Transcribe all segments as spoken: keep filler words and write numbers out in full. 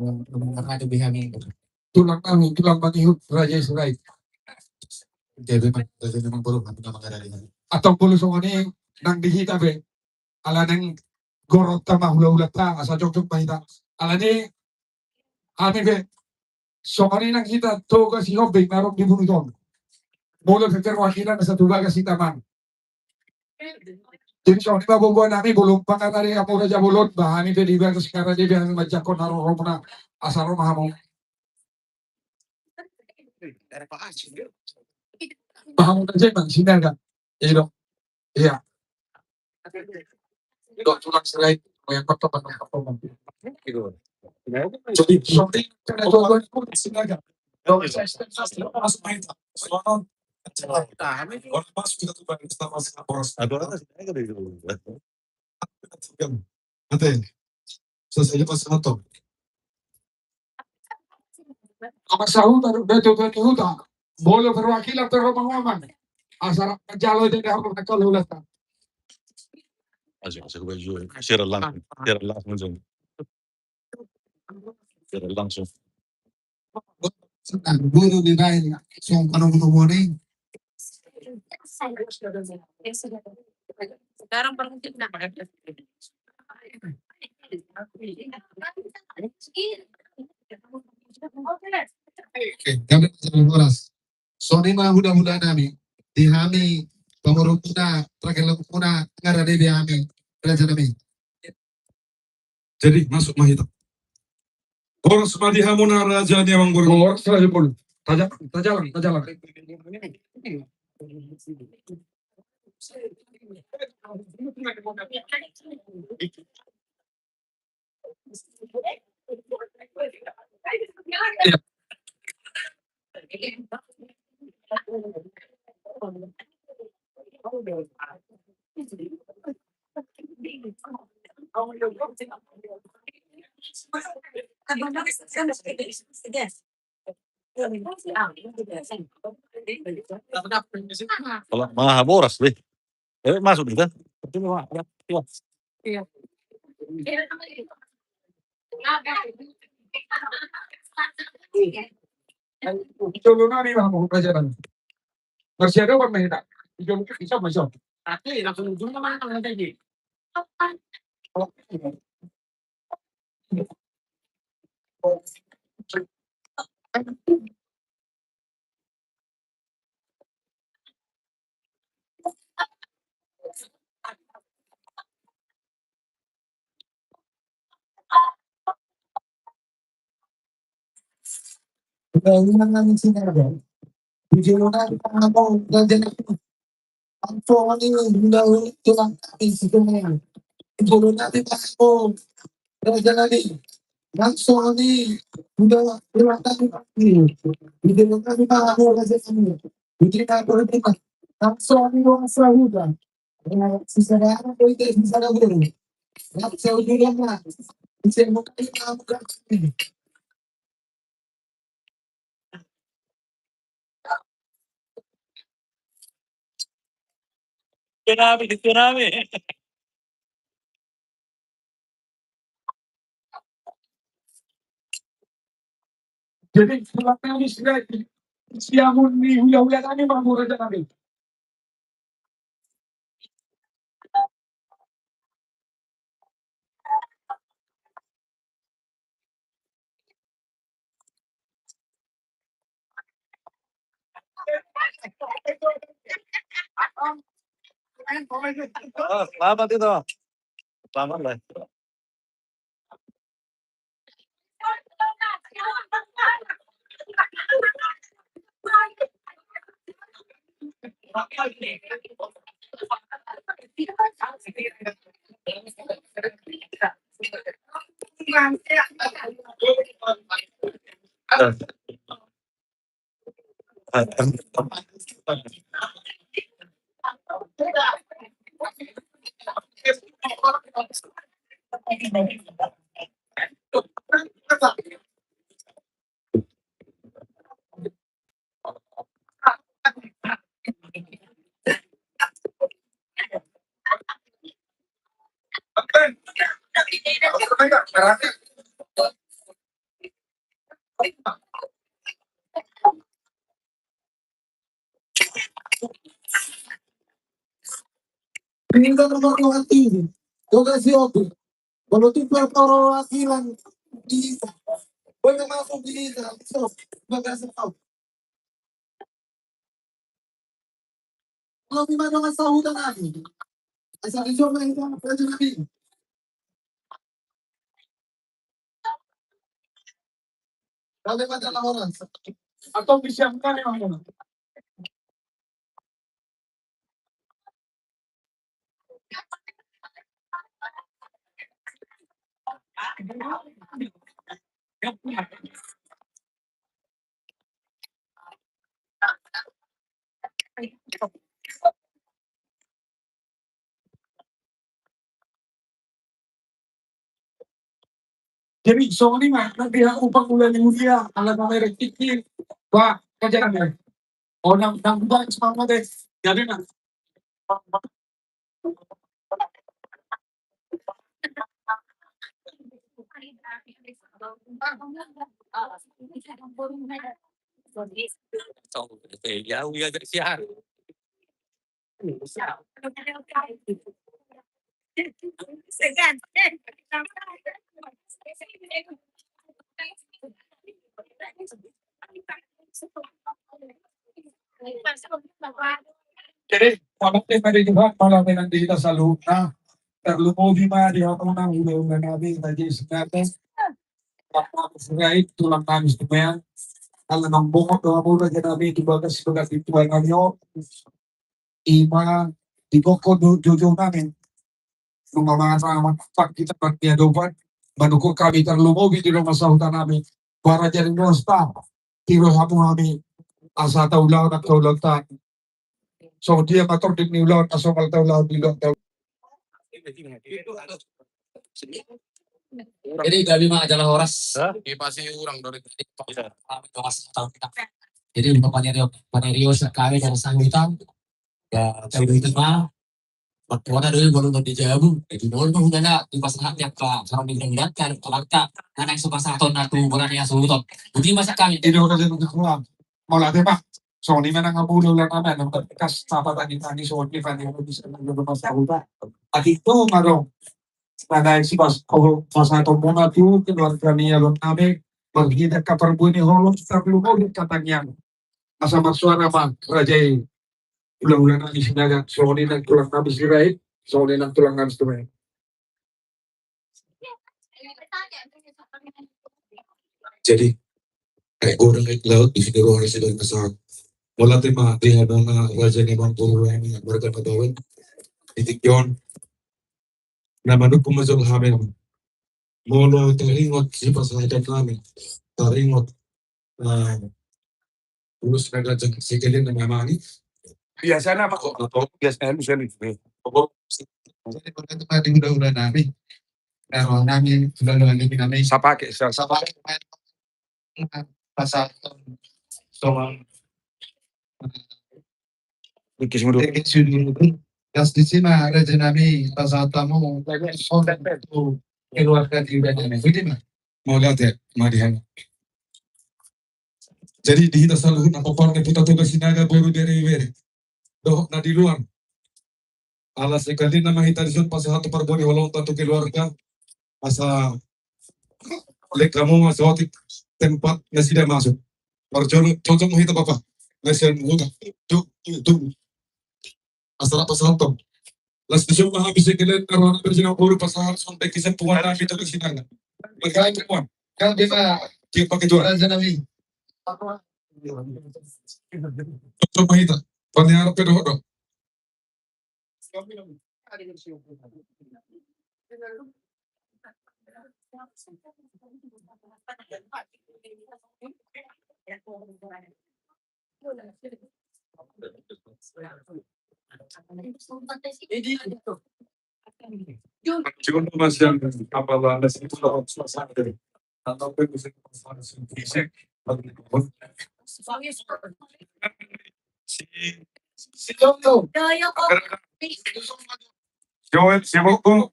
Mangarade be hami. Tulang nami, tulang mangihut, Raja Israel. Jadi, memang, jadi memang baru kami nama ada di. Atau boleh songon i, nang di hita be. Ala naeng gorot ma hula-hulanta, asa jongjong ma hita. Alani, hami be. Songon i nang hita, Toga Sihombing, na ro di Bunut on. Boleh pe perwakilan, asa tu bagas hita mang. Jadi songon i ma boboa nami, bolon pangarade hamu Raja Bolon, ba hami pe di bagas pangarade be hami manjangkon haroromuna, asa ro ma hamu. Ba hamu na jemang sinaga. Iya dong. Iya. Dok tulang serai, yang kota Bandung, kota Bandung. Jadi songon i, karena tulang sinaga. Dok, saya masuk main. Soalnya Ate, selesai pas nonton. Ama sahuta, betul betul huta. Boleh perwakilan peromang-omang. Asal jalo jadi harus nakal ulata. Masuk, masuk baju. Share langsung, share langsung. Share langsung. Guru di lain, song kanong-kanong ni. Sekarang baru kita. Oke, kami horas. Songon i ma hula-hula nami, di hami, pamurupuna, rakyat lemukuna, ngarade be hami, raja nami. Jadi, masuk ma hita. Horas ma di hamuna raja ni amang boru. Horas raja boru. Taja-, tajalang, tajalang. Kalau maha boras deh. Eh, masuk nih kan? Iya. Jolo nami ma hamu raja nami. Marsiadopan ma hita. Jolo bisa, bisa. Tapi langsung ujungnya mana nanti? Undang-undang nami sinaga. Di jolo nami ma hamu raja nami. Antoni undang-undang tulang nami sinaga. Di jolo nami ma hamu raja nami. Antoni undang-undang tulang nami. Di jolo nami ma hamu raja nami. Di jolo nami ma hamu raja nami. Tsunami, tsunami. Jadi, tulang nami sudah siamun ni hula-hula nami ma hamu raja nami. Oh, selamat itu. Selamat lah. Pintar marroha tinggi. Tugas si Opi. Kalau tu perkara hasilan bisa. Boleh masuk bisa. Bisa. Bagasi kau. Kalau di mana masa hutan lagi? Asal di zona itu apa aja lagi? Kalau ada orang. Atau disiapkan yang mana? Jadi songon i ma na dia upang ula ni mulia ala na merek tiki ba kajaran ya. Onang nang buat semangat deh. Jadi na Jadi, mauliate ma di Tuhan, mauliate ma di hita saluhutna. Tarlumobi ma di hamuna hulahula nami, raja i Sinaga. Tulang nami Sirait, tulang nami Simeang. Ala nang bongot do hamu raja nami tu bagas, bagas di tulang nami on. Ima di koko do jojo nami. Nunga mangan mangan hita marniadopan, manungkun hami tarlumobi di dongan sahuta nami. Bara jadi nosta, tiro hamu hami, asa taulahon angka ulaonta. Songon dia ma tording ni ulaon, asa mal taulahon di ulaonta. Jadi gabe ma jala horas. Hah? Di pasi urang dari tadi. Jadi panerio, panerio sekali dari sahuta. Ya, tahu itu ma. Waktu ada dulu baru di jabu. Jadi dulu tuh udah lah, di pas hati apa, kalau di bilang kan, kalau tak, karena yang suka satu na tu, bulan yang suruh. Jadi masa kami. Ini udah jadi udah pulang. Mauliate ma. Songon i ma nang hamu hulahula nami, nang berkas sapa tani-tani songon i ma nang bisa nang rumah sahuta. Ati tu ma dong. Sadai sipas pasahaton muna tu keluarga ni ulaon nami, marhite angka parbue ni holong tarlumobi angka tangiang. Asa marsuara ma raja i. Hulahula nami Sinaga, songon i nang tulang nami Sirait, songon i nang tulang nami Situmeng. Jadi, aek godang aek laut, di sini roha, di sini pasahat. Mauliate ma di hamuna raja ni amangboru nami, marga Nababan. Di tingki on, na manungkun ma jolo hami. Molo taringot sipasahaton nami, taringot, eh, ulos na ganjang, sekalian na mamang i. Biasana ma kok, biasana ulos na. Jadi, mauliate ma di hulahula nami. Hulahula nami, hulahula nami. Sapake, sa- sapake. Pasahaton songon. Gas di si ma raja nami pasahat hamu. Keluarga di badan nami. Mauliate ma di hami. Jadi di hita saluhutna, pomparan ni Ompunta Toga Sinaga, boru, bere, ibebere dohot na di luar. Ala sekalian nama hita dison pasahat parbue ni holongta tu keluarga. Asa lek hamu ma saotik tempat nasida masuk. Parjolo cocok ma hita, Bapa. Nasian huta. Tung, tung, tung. Asa rap pasahaton. Las dison ma hami sekalian, karena berjina boru pasahat sampai kisan puan nami tu kisan. Bagaimana puan? Kan bisa. Dia pakai jual. Raja nami. Cocok ma hita. Paniarap pe dohot do. Jolo masih ada apa lah, ada sih, kalau suasana. Joel, si Boko.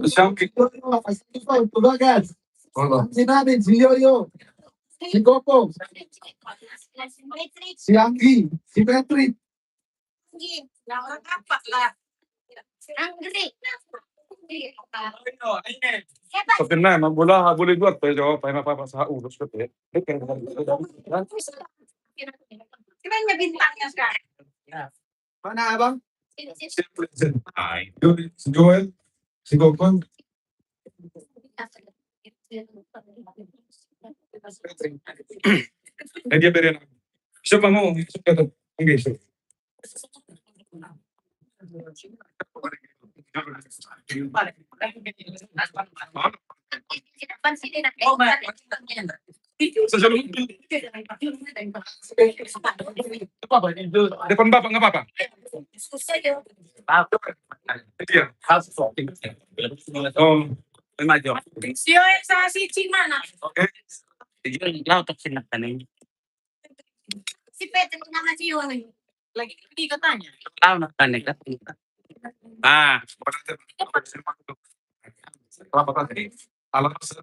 Siapa? Bagas. Sinadin, si Yoyo. Si Gopo. Si Anggi. Si Patrick. Tapi nah, emang bola, boleh dua tuh, jawab, apa apa sah, urus, gitu ya. Kita punya bintangnya sekarang. Mana, Abang? Joel, si Gokon. Eh, dia beri nama. Siapa mau? Siapa tuh? Oke, siapa? Depan bapak, nggak apa-apa. Iya. Oh, maju. Sio, eh, salah siji mana? Oke. Dia laut tak sinak kan ini. Si Peter nama Sio ini. Lagi di katanya. Tahu nak tanya kan? Ah. Alaman saya,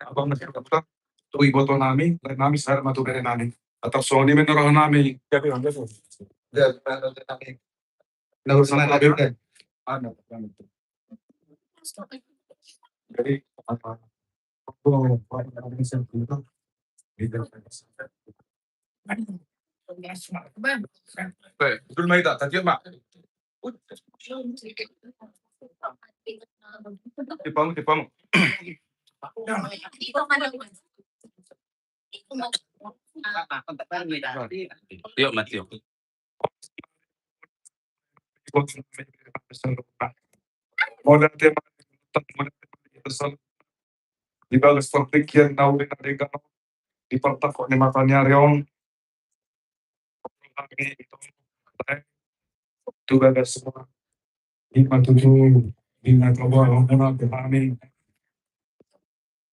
abang, tu iboto nami, lae nami, sahat ma tu bere nami. Atau songon i ma roha nami. Jadi, jadi, jadi, Yuk, Matio. Modal tema, modal tema di bagas partingkian na uli na denggan on, di partangkok ni mata ni ari on. Tu bagas ma, ima tutu, ima tutu, ima tutu, ima tutu,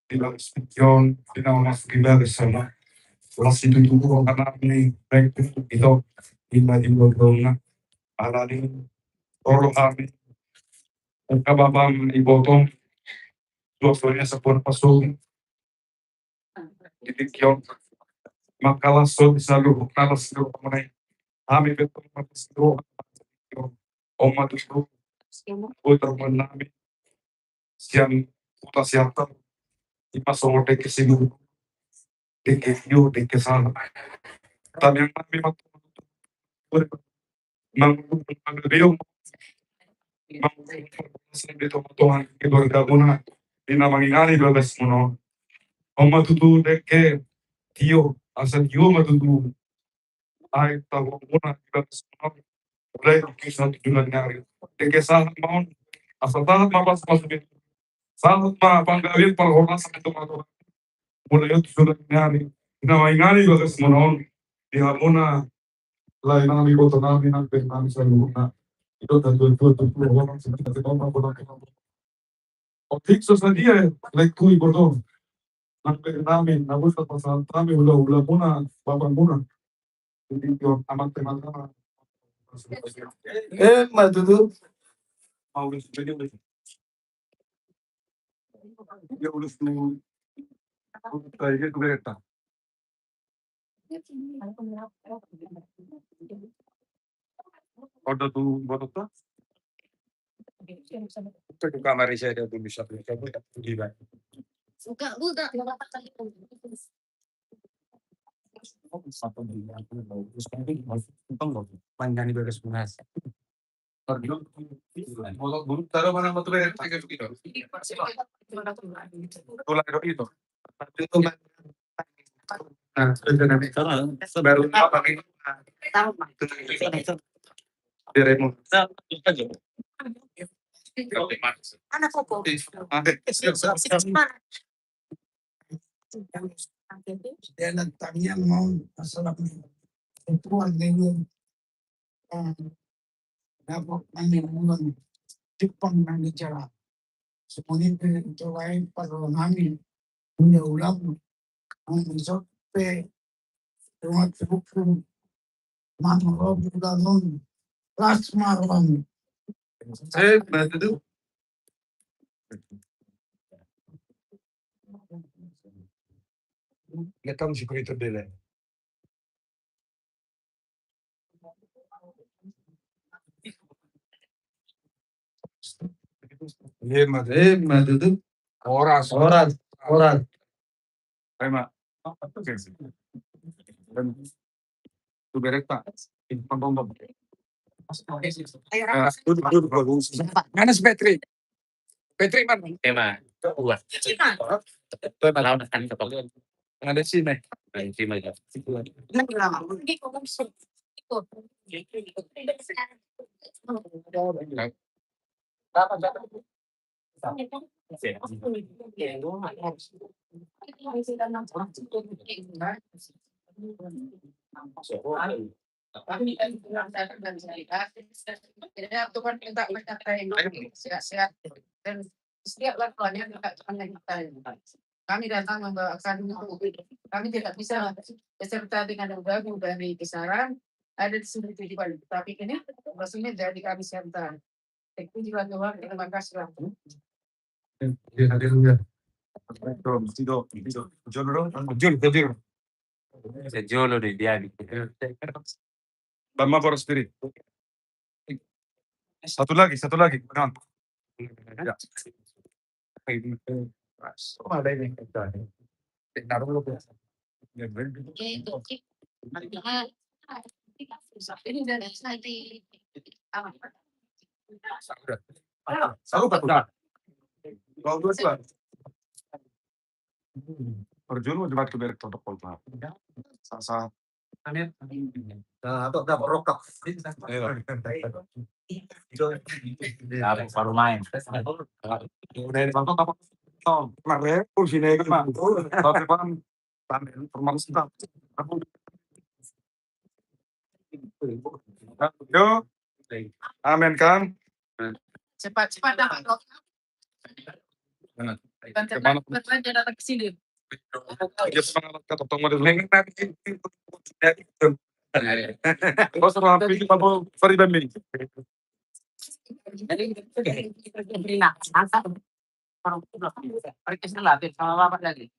di bagas tingki on, di na masuk di bagas sana. Las situtu roha nami, baik tu ito, ima di botona. Alani, olo hami, angka bapa iboto, dua suami sapor pasung, di tingki on. Mangkalashon saluhut na las ni rohamuna i. Hami pe tong marlas ni roha. On ma tutu. Boi tarboan nami. Sian huta Siantar. Ima songon dengke Sinuhun. Dengke tio, dengke sahat. Tamiang nami ma tutu. Mangulahon panggabean, mangulahon parhorasan di tongatonga ni keluargamuna, di na mangingani bagasmuna on. On ma tutu dengke tio, asa tio ma tutu aek tahuonmuna di bagasmuna on. Mulai di sahat tu joloan ni ari. Dengke sahat ma on, asa sahat ma pasupasu, sahat ma panggabean parhorasan di tongatonga. Mulai tu joloan ni ari, di na mangingani bagasmuna on, di hamuna lae nami, iboto nami, nang bere nami saluhutna. Ito tatu tatu tu orang sekitar kita orang orang. Otik so sadia, lae tu iboto. Nang bere nami, na boi tapasahat hami ulaonmuna, bapamuna. Jadi, yo, amat tema-tema. Eh, ma tutu. Mau di sini. Dia ulus tu, ulus tu, dia tu kereta. Ada tu baru tu. Itu kamar saya ada tu bisa, bisa, bisa, bisa. Buka, buka. Panjang di bagas munas. Mulai dari itu. Nah, baru apa ini? Diremo. Anak koko. Dalan tangiang mau masalah ketua dengan, eh, dapat nanya bulan Jepang nanya jalan. Semuanya itu lain pada nami punya ulang. Nami sope rumah hukum mama robu danon las maron. Eh, betul. Lihat kamu security dulu. Iya, Mas. Eh, Mas, itu. Horas. Horas. Horas. Ayo, Mak. Tu berek, Pak. Pam, pam, pam. Ayo, eh, duduk, duduk, duduk. Mana si Petri? Petri mana? Ema. Dua. Itu ema lawan kan ketok. Ada sini. Ada sini aja. Jadi, Tuhan minta berkat yang sehat-sehat. Dan setiap lakuannya juga Tuhan yang berkati. Kami datang membawakan, kami tidak bisa beserta dengan gabung dari besaran ada di sini tujuan. Tapi ini maksudnya jadi kami serta. Itu juga Tuhan, terima kasih. Jolo, jolo. Jolo, jolo. Bama boros diri. Satu lagi, satu lagi. Kawan. Ya. Parjolo, jebak tu berek protokol, Pak. Sasa. Amin. Nah, atau dah rokok. Iya. Nah, baru main. Udah ini, Bang, apa? Oh, kemarin kursi naik, Pak. Tapi, Bang, Bang, informasi, Bang. Yo. Amin, kan? Cepat-cepat dapat rokok. Nah, kemana? Cepat-cepat datang ke sini. Dia semangat kata tong model. Bos, ruang pilih apa? Sorry, Bang. Jadi, kita beri nak, angkat. Kalau udah, hari ke sana, sama bapak lagi.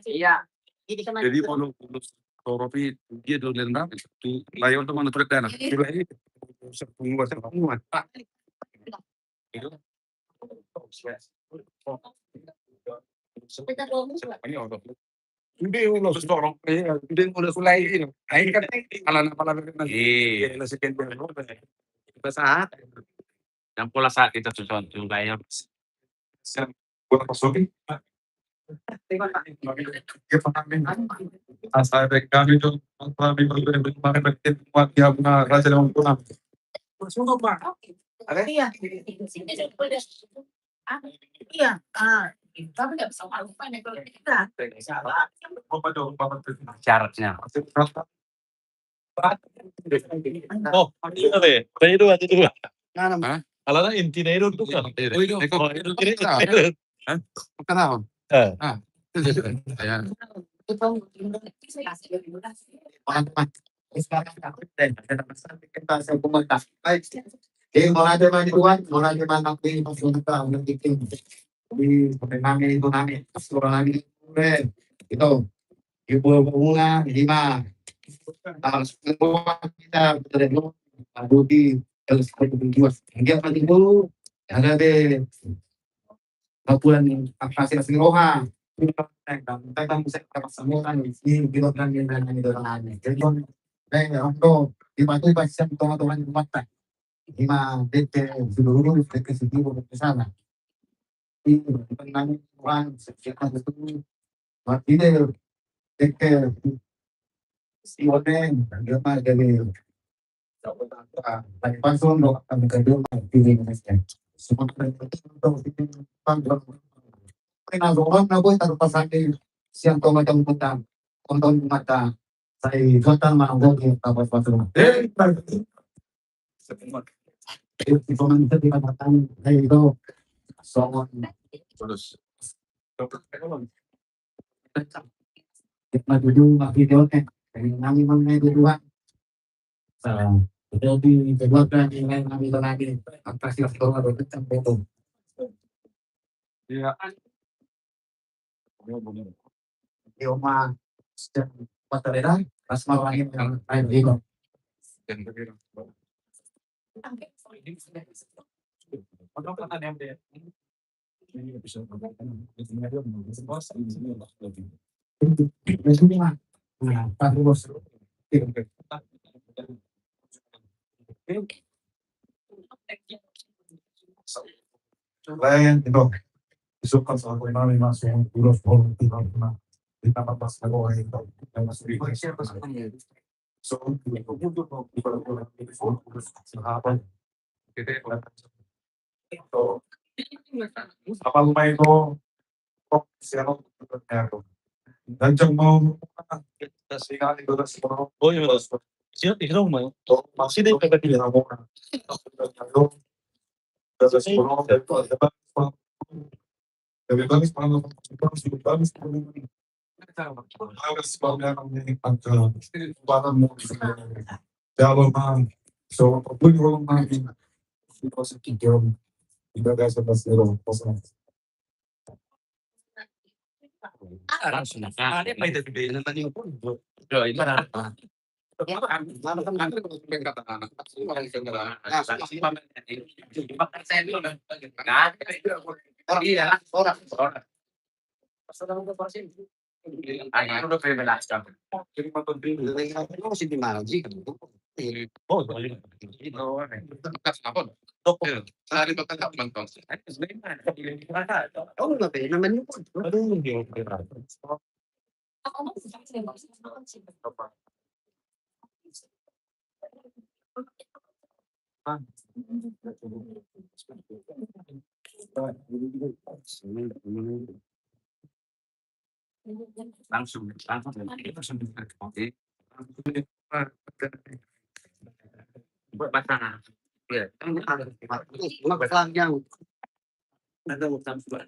Iya. Jadi, kalau, kalau Ropi, dia dulu nendang, tu layo tu mana tu dana. Iya. Tu layo, sepuluh, sepuluh. Ini orang. Ini ulos dorong. Iya, ini ulos mulai ini. Ayo kan, ala nama lama kan. Iya. Iya, nasi kendal. Kita saat. Yang pola saat kita susun, susun kayak. Siap. Buat Pak Sobi. Dia paham ini. Asal kami tu, kami berbeda, kami berpikir, buat dia punya raja dalam pulang. Iya. Iya. Ah, tapi nggak bisa malu kan ya kalau kita. Syaratnya. Oh, iya deh. Tadi itu, tadi itu. Hah? Alana inti na itu tuh kan. Oh, itu. Oh, itu, itu, itu. Hah? Kenapa? Eh. Ah. Itu, itu. Ya. Jadi, mauliate ma di Tuhan, mauliate ma di Tuhan, mauliate ma di Tuhan. Di pertandingan itu nami, sekolah nami, itu di bola bola lima. Harus semua kita betul-betul di terus berjuang. Dia paling dulu ada di Papuan Aktasi Roha. Kita bisa kita pasamutan di kilogram yang ada di dalam. Jadi, eh, untuk di batu pasti tonga-tonga di mata. Ima deke seluruh deke setiap deke sana. Ini bukan nami orang setiap itu. Mati deh deke Sione dia mah jadi. Tadi pasung dong kami kedua mah pilih. Semua itu panggung. Kena dorong na boy taruh pasang di siang tonga jam petang. Tonton mata. Sai Jota manggogi kabar patro. Eh, itu teman kita di katakan, eh, itu songon. Terus. Kita dulu mah video kan. Kami nami mana dulu kan. Jadi kedua kan yang lain nami lagi. Apa sih kalau ada kita foto. Iya. Io ma setiap kata beda, pas mau angin yang lain gitu. Lain, itu. Isuk kan sama nami masuk terus, kalau tidak pernah kita pas kalau itu yang masuk di. So, itu butuh, butuh, butuh, butuh, butuh, apa? Apa lu main, oh? Oh, siapa? Dan cuma, oh, iya, betul. Siapa di rumah? Oh, masih di kata dia, oh. Langsung, langsung, langsung. Buat pasangan. Ya. Ada utang sudah.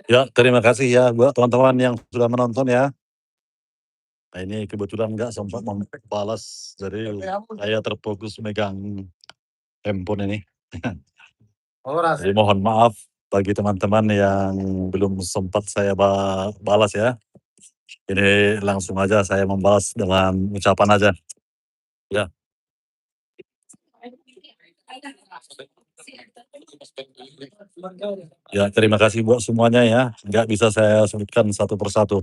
Ya, terima kasih ya buat teman-teman yang sudah menonton ya. Nah, ini kebetulan nggak sempat membalas, jadi saya terfokus megang handphone ini. Jadi mohon maaf bagi teman-teman yang belum sempat saya ba-, balas ya. Ini langsung aja saya membalas dengan ucapan aja. Ya. Ya, terima kasih buat semuanya ya. Nggak bisa saya sebutkan satu persatu.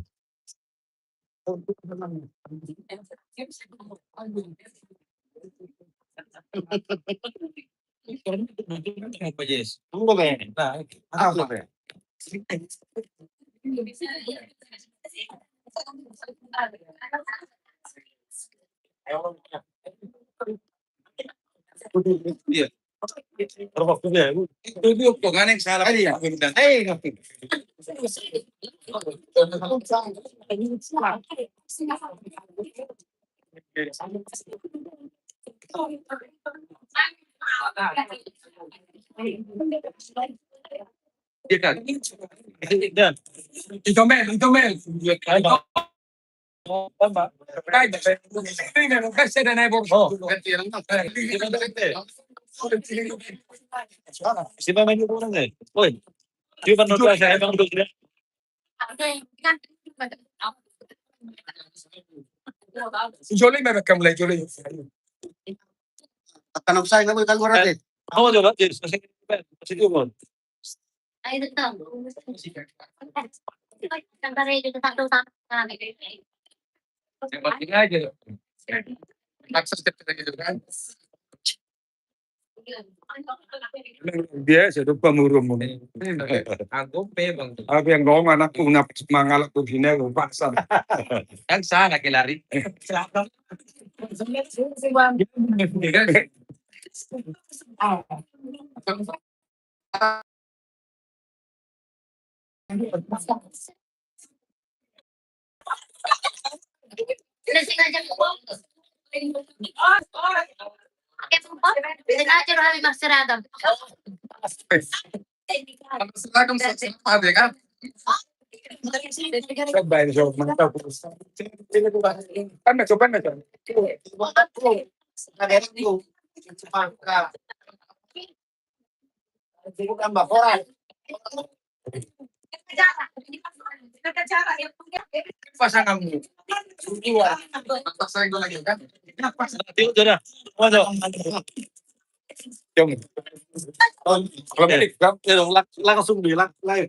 Joli me, Beckham, mulai joli. Akan aku sayang aku kalau rate. Oh, joli, joli. Yang penting aja. Akses cepat gitu kan. Biasa tu pamurung. Aku memang. Aku yang ngomong anakku nap mangalak tu sini aku paksa. Yang sana kelari. Sengaja roha mi marseragam. Seragam, seragam, ya kan? Coba ini, coba, mana tahu. Coba, coba, coba. Pasanganmu. Dua. Pasang gue lagi, kan? Yuk, sudah. Masuk. Jom. Kalau balik, kan? Ya, lang-, langsung di lang-, live.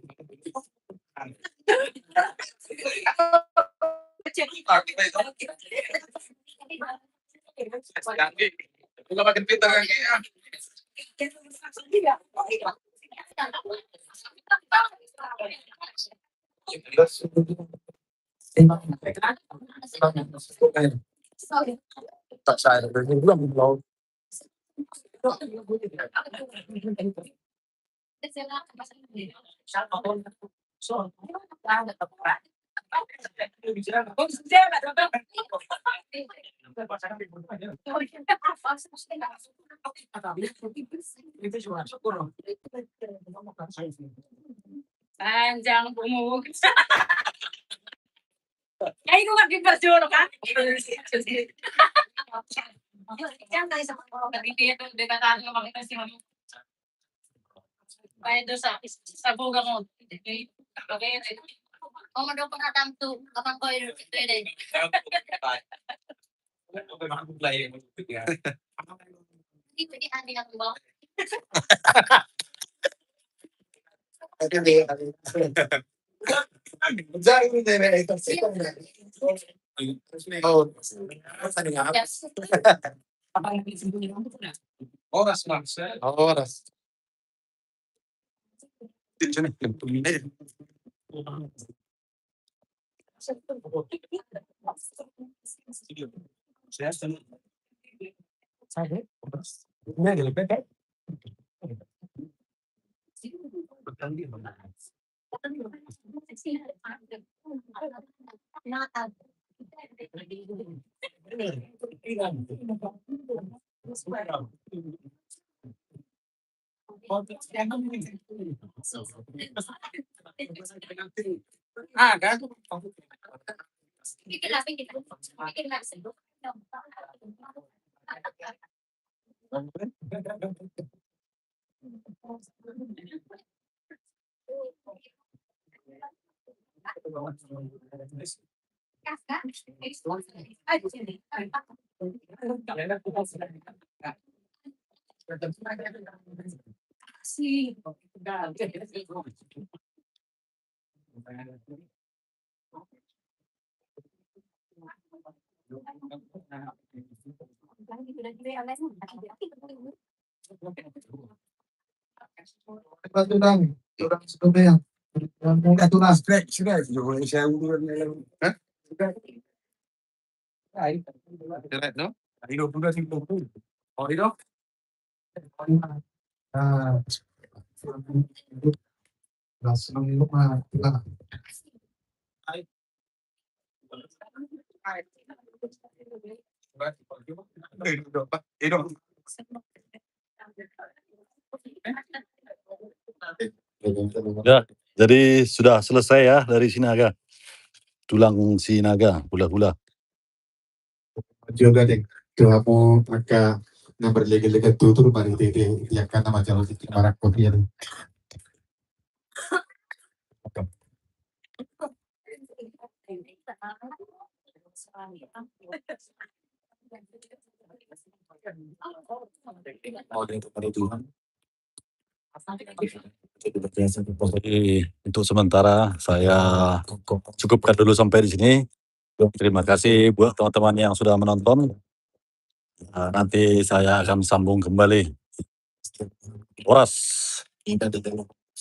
Panjang umur. Ai, gue makin berjuang, kan? Baik, dosa. Sabu kamu. Oke. Kamu dong pernah tamu tuh, kapan kau hidup itu deh. Itu di hati aku, Bang. Horas, Mas. Horas. Turang, turang sebelumnya. Turang, turang. Hah? Direct, no? Oh, itu. Ya, jadi sudah selesai ya dari Sinaga. Tulang Sinaga, hula-hula. Juga deng, tu hamu angka na marlega-lega tutur, marhite-hite angka na manjalo di timbarak kopi ya. Jadi, untuk sementara saya cukupkan dulu sampai di sini. Terima kasih buat teman-teman yang sudah menonton. Eh, nanti saya akan sambung kembali. Horas.